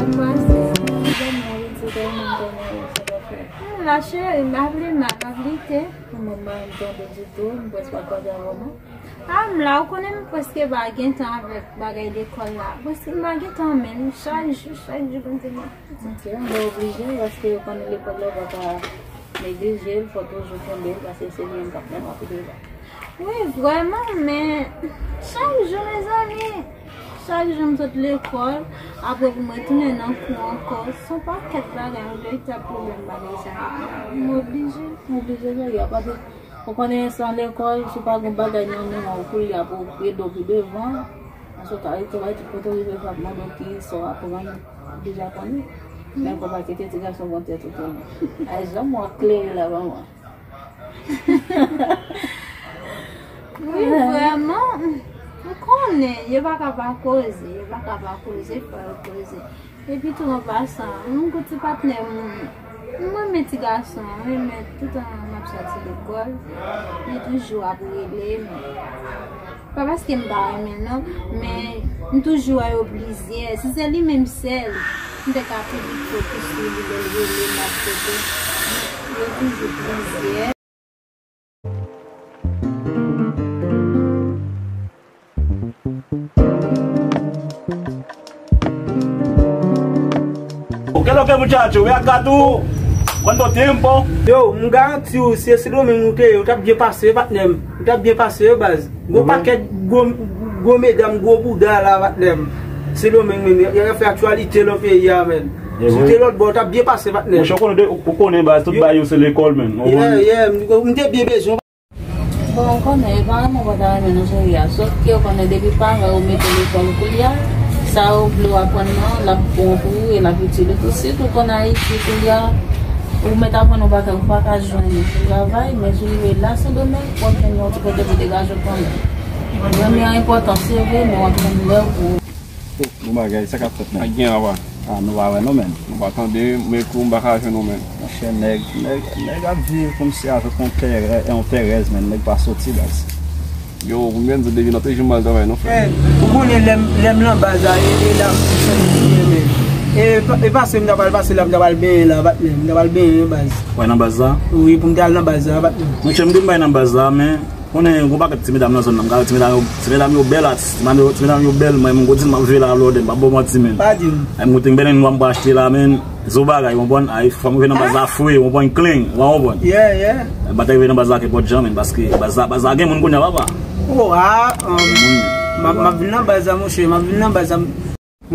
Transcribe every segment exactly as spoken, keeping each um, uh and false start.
Pase, m pa fè. Hmm, la cheri, m ap li mal, m ap lite. Mwen, m pa janm tonbe ditou, m prèske pa koze avè w non. A, m la, ou konnen m prèske pa gen tan avèk bagay lekòl la. Prèske m pa gen tan menm, chak jou, chak jou kontinye. Ok, m oblije, paske ou konnen lekòl la, ou pa ka neglije l, fò toujou kenbe l, paske se li menm k ap mennen w pi devan. Wi, vrèman, men chak jou, mezanmi, chak jou m sot lekòl, apre pou m retounen nan kou ankò, se yon pakèt bagay, yon veritab pwoblèm bagay sa yo. M oblije, m oblije fè l, y a pa de Ou konnen san lekòl, si w pa gen bagay nan men w kounye a pou w ede w pi devan, paske w ka rete bay tout kote w rive, w ap mande w kisa w aprann, w deja konnen. Men fò w pa kite ti gason pran tèt ou tou non. Ay, jan w klere la, manman. Wi, vrèman, ou konnen, yo pa ka pa koze, yo pa ka pa koze, fò yo koze. Epi tou an pasan, m gon ti patnè m, m renmen ti gason an, wi, men toutan m ap soti lekòl, li toujou ap rele m. Pa paske m pa renmen l non, men m toujou wè yo plizyè. Si se li menm sèl, m te ka pi vit fokis sou li lè l rele m ap kote. Yo toujou plizyè. Qué es lo que, muchacho? Ve acá tú. ¿Cuánto tiempo? Yo, m garanti w, si e Sendomeng ou te ye, ou t ap byen pase, patnè m. Ou t ap byen pase, baz. Gon pakèt gwo, gwo medam, gwo bouda la, patnè m. Sendomeng menm, y ap fè aktyalite nan peyi a, menn. Si w te lòtbò, ou t ap byen pase, patnè m. Monchè, ou konnen, ou konnen, baz, tout bagay yo se lekòl, menn. Yeah, yeah, m te byen bezwen. Bon, ou konnen, yo pa renmen w pa ta renmen non cheri a. Sòf ke ou konnen depi paran yo mete w lekòl koulye a, sa yo vle w aprann nan, l ap bon pou ou e l ap itil ou tou. Sitou ou konn Ayiti koulye a, ou mèt aprann yon bagay ou pa ka jwenn travay, men si w rive la Sendomeng, w ap jwenn yon ti kote pou degaje w kanmenm. Renmen an enpòtan, se vre, men w ap jwenn lè w pou ou. Bon bagay, sa k ap fèt menn? Ak gen apa? Ah, nou pa wè nou menn. Nou pa tande, m ekri w, m pa ka jwenn ou menn. Monchè, nèg, nèg, nèg ap viv kòmsi avèk yon tèrè, yon tèrèz menn, nèg pa soti baz. Yo, pou m byen di w, depi nan te jou m al travay non frè. Ou konnen lè m, lè m nan baz la, e, e la m soti menn. E, e pase m ta pral pase la, m ta pral benyen la, patnè m, m ta pral benyen baz. Ou al nan baz la? Wi, pou m te al nan baz la, patnè m. Monchè, m te bay nan baz la, men Konnen gon pakèt ti medam nan zòn nan, m ka wè ti medam yo, ti medam yo bèl atis, ti medam yo, ti medam yo bèl, mwen menm gwo di m ap viv la lòdè, m pa ba w manti menn. Pa di m. Ay m goute m bèl nwa m pral achte la menn, zo bagay, ou konprann, ay fò m rive nan baz la fre, ou konprann, clean, ou konprann. Yeah, yeah. M pa t rive nan baz la ke pòt jan menn, paske baz la, baz la gen moun kounye a papa. Oh, ah, um, m ap, m ap vin nan baz la monchè, m ap vin nan baz la.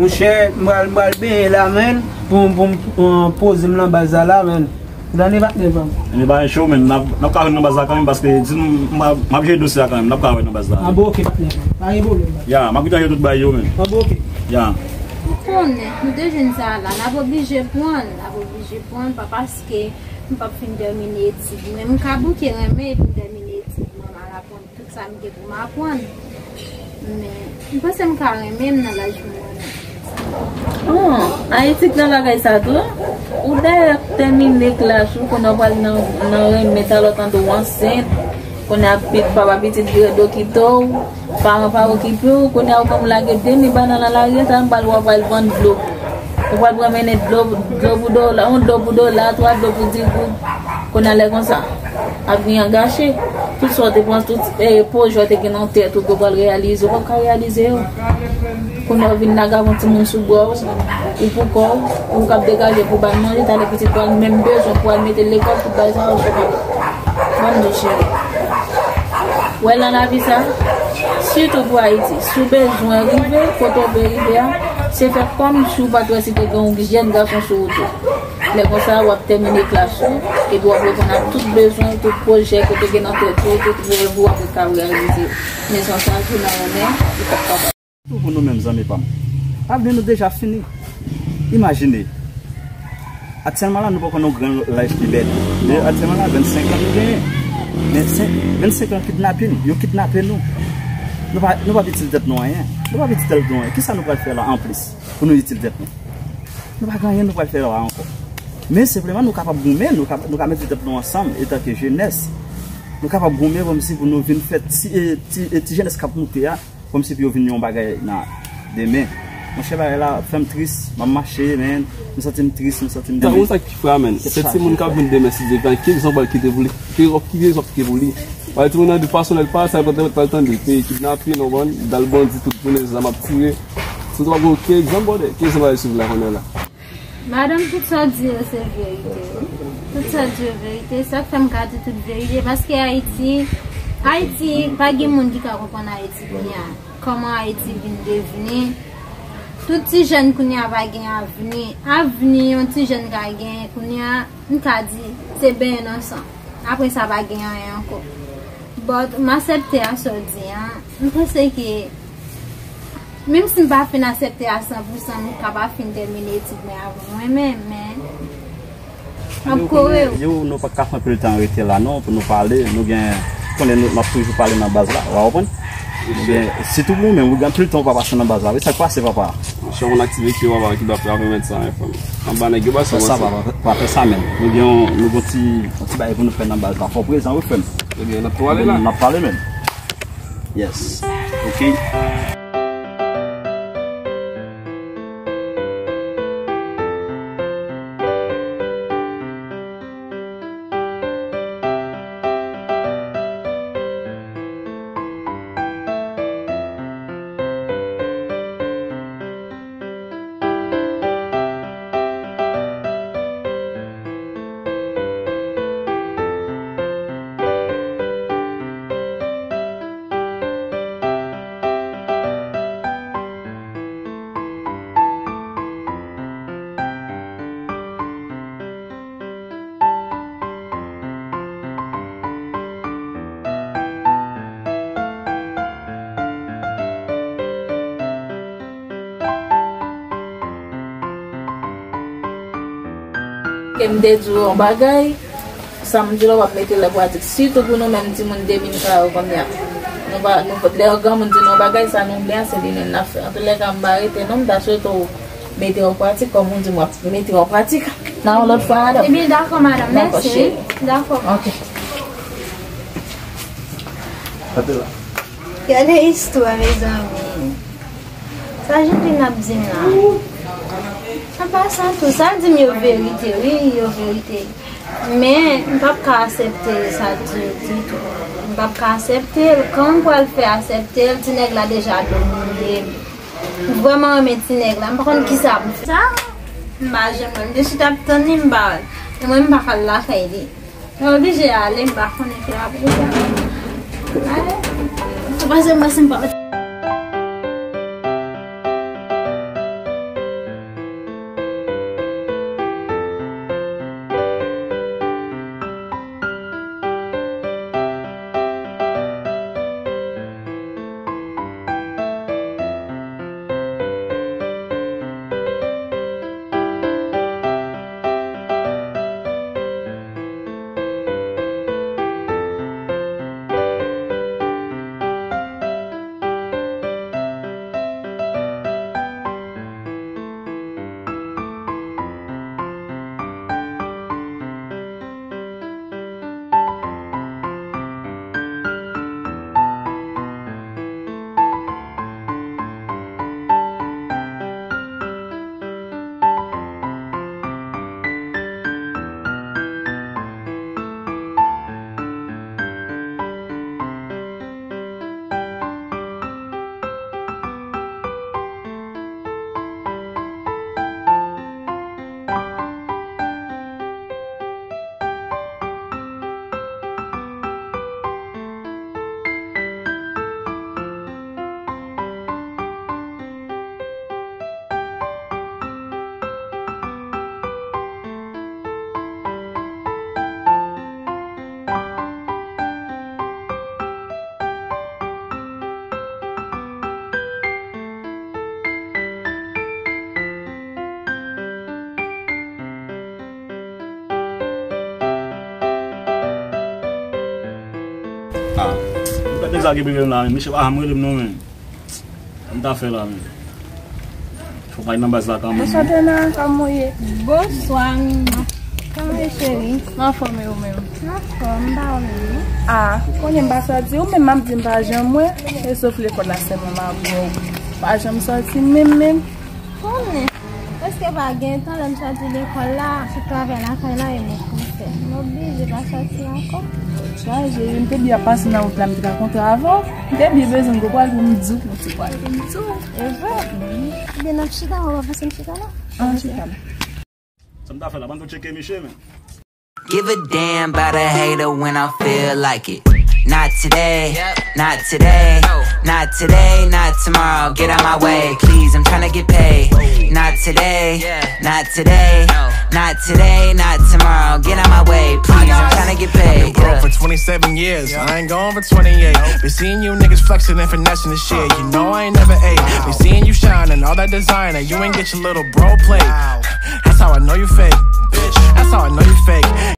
Monchè, m pral, m pral benyen la, menn, pou, pou m poze m nan baz la, la, menn. Ou tande, patnè pa m? Ebyen, pa gen cho, menn. N ap, n ap ka jwenn nan baz la kanmenm, paske di nou, m ap, m ap jere dosye a kanmenm. N ap ka wè nan baz la. An bon, oke, patnè pa m. Pa gen pwoblèm, patnè. Ya, m ap gentan jere tout bagay yo, menn. An bon, oke. Ya. Ou konnen, nou te jwenn sa la, n ap oblije pran l, n ap oblije pran l, pa paske m p ap fin tèmine etid mwen. M ka bouke renmen epi m tèmine etid mwen, m al aprann. Tout sa m gen pou m aprann. Men, m panse m ka renmen m nan laj pou mwen menm. An, Ayiti k nan bagay sa tou. Ou dayè tèmine klas ou, kounye a w pral nan, nan renmen, talè w tande w ansent, kounye a pit, papa pitit vire do kite w, paran pa okipe w, kounye a ou konn lage de men banan nan lari a, sa m pral wè w pral vann dlo. Ou pral pran mennen dlo, dlo pou dola, yon dlo pou dola, twa dlo pou di goud. Kounye a lè konsa, ap gen an gache. Tout sa w te panse, tout e, pwojè w te gen nan tèt ou ke w pral reyalize, ou p ap ka reyalize yo. Kounye a w vin lage avè yon timoun sou bra w, ou pou kò w, ou k ap degaje pou ba l manje, talè pitit pral menm bezwen pou al mete l lekòl, tout bagay sa yo, ou p ap. Ban m di w cheri. Wè nan lavi sa, sitou pou Ayiti, si w bezwen rive kote w vle rive a, se fè kòmsi w pa t wè si te gen yon jèn gason sou wout ou. Lè konsa, w ap tèmine klas ou, epi w ap reponn a tout bezwen, tout pwojè ke w te gen nan tèt ou, tout rèv ou, w ap ka reyalize. Men san sa, jou nan renmen, ou p ap kapab. Sitou pou nou menm, zanmi pa m. Avni nou deja fini. Imajine, aktyèlman la, nou poko nan yon gran life ki bèl. Men aktyèlman la, vennsenk an nou genyen. Men vennsenk an kidnapin, yo kidnape nou. Nou pa, nou p ap itil tèt nou anyen. Nou p ap itil tèt nou anyen. Kisa nou pral fè la anplis pou nou itil tèt nou? Nou pa gen anyen nou pral fè la ankò. Men senpleman nou kapab goumen, nou ka, nou ka mete tèt nou ansanm etanke jenès. Nou kapab goumen kòmsi pou nou vin fè ti, e, ti, e, ti jenès k ap moute a, kòmsi pou yo vin yon bagay nan demen. Monchè, bagay la ap fè m tris. M ap mache, men m santi m tris, m santi m... Sa, ou sa ki fè a, men? Se timoun k ap vin demen, si Dye vle, ki egzanp w al kite pou li? Ki, ki egzanp w kite pou li? Pale timoun nan de fason lè l pale, sa l pral tande, peyi kidnape, nou konprann, dal bandi, tout jounen zam ap tire. Si w pa gen okenn egzanp, brother, ki egzanp w al swiv la kounye a la? Madanm, tout sa w di yo se verite, wi. Tout sa w di yo verite. Sa k fè m ka di tout verite, paske Ayiti, Ayiti, pa gen moun ki ka konprann Ayiti kounye a. Kòman Ayiti vin devni. Tout ti jèn kounye a pa gen avni. Avni yon ti jèn ka genyen kounye a, m ka di, se benyen nan san. Apre sa, pa gen anyen ankò. But, m aksepte a sa w di an. M panse ke, menm si m pa fin aksepte a san pou san, m ka pa fin tèmine etid mwen avan mwen menm, men m ap kore w. Yo, nou pa ka fè anpil tan rete la non, pou nou pale. Nou gen, konnen nou, n ap toujou pale nan baz la, w a konprann? Ebyen, sitou pou ou menm, ou gen anpil tan ou pa pase nan baz la, wi, sa k pase, papa? Monchè, yon aktivite, papa, ki dwa fè apre mèt sa, frè m. Anba nèg yo pa sa, pa, pa fè sa, menm. Nou gen yon, nou gen yon ti, yon ti bagay pou nou fè nan baz la. Fò w prezan, wi, frè m. Ebyen, n ap tou ale la. N ap pale, menm. Yes. Ok. Ke m te di w yon bagay, sa m di la w ap mete l an pratik. Sitou pou nou menm timoun de mil ka yo kounye a. Nou pa, nou, lè yon granmoun di nou yon bagay, sa nou vle a, se li menm n ap fè. Antoulèka, m pa rete non, m ta swete w mete w an pratik, kòm ou di m w ap mete w an pratik. Nan yon lòt fwa, madanm. Ebyen, dakò, madanm. Dakò, mèsi, cheri. Dakò. Ok. Gade istwa, mezanmi. Sa Jeanline ap di m la? An pasan tou, sa l di m yo verite, wi, yo verite. Men, m p ap ka aksepte sa ditou. M p ap ka aksepte l. Kòman m pral fè aksepte l? Ti nèg la deja domine m. M vrèman renmen ti nèg la. M pa konn kisa pou m fè. Sa, m pa janm wè l. M te chita ap tann li, m pa wè l. E mwen, m pa ka al lakay li. Mwen oblije ale, m pa konnen ki apre sa. Ale. Sa pase mwen si m pa. Ah, m pèt egzak epi menm la, men misye pa janm rele m non, men. M ta fè la, men. Fò m al nan baz la kanmenm. Bonswa, Tena, kòman w ye? Bonswa, Mimi. Kòman w ye, cheri? M anfòm, e ou menm? M anfòm, m pa wè w menm, non. Ah, kounye m pa sòti, ou menm m ap di m pa janm wè, e sof lekòl la sèlman m ap wè w. Pa janm sòti menm, menm. Konnen. Prèske pa gen tan, lè m soti lekòl la, sou travay lakay la, e mwen pou fè. M oblije pa soti ankò. Chaje, m te byen pase nan wout la, m te ka kontre avè w. M te byen bezwen m pral pou m di w, m te pral pou m di w. E vre? Ebyen, n ap chita, w ap pase m chita la? An, chita la. Sa m ta fè la, ban m tou tcheke misye, men. Give a damn about a hater when I feel like it. Not today, not today, not today, not tomorrow. Get out my way, please. I'm tryna get paid. Not today, not today, not today, not tomorrow. Get out my way, please. I'm tryna get paid. Been broke for twenty-seven years. I ain't going for twenty-eight. Been seeing you niggas flexing and finessing this shit. You know I ain't never ate. Been seeing you shining, all that designer. You ain't get your little bro play. That's how I know you fake. Bitch, that's how I know you fake.